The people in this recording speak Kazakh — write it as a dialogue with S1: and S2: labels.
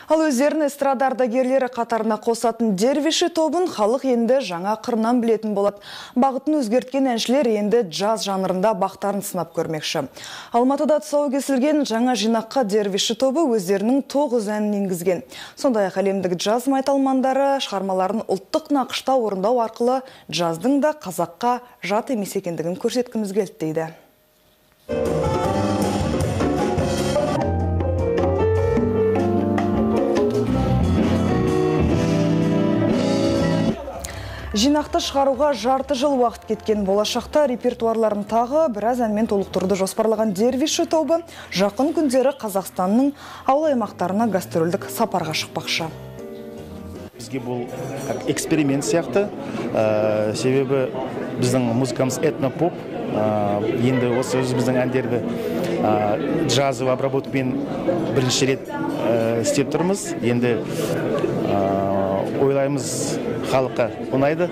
S1: Ал өздерін эстрада ардагерлері қатарына қосатын Дервиши тобын халық енді жаңа қырынан білетін болады. Бағытын өзгерткен әншілер енді джаз жанрында бақтарын сынап көрмекші. Алматыда тұсауы кесілген жаңа жинаққа Дервиши тобы өздерінің 9 әнін енгізген. Сондай-ақ әлемдік джаз майталмандары шығармаларын ұлттық нақышта орындау арқылы джаздың да қазаққа жат емес екендігін көрсеткіміз келді дейді. Жинақты шығаруға жарты жыл уақыт кеткен. Болашақта репертуарларын тағы біраз әнмен толықтыруды жоспарлаған Дервиши тобы жақын күндері Қазақстанның ауыл аймақтарына гастрольдік сапарға шықпақшы.
S2: Бізге бұл как эксперимент сияқты, себебі біздің музыкамыз этнопоп, енді осы өзіміздің әндерді джазовый обработкамен бірінші рет істеп тұрмыз. Енді ойлаймыз, халыққа ұнайды.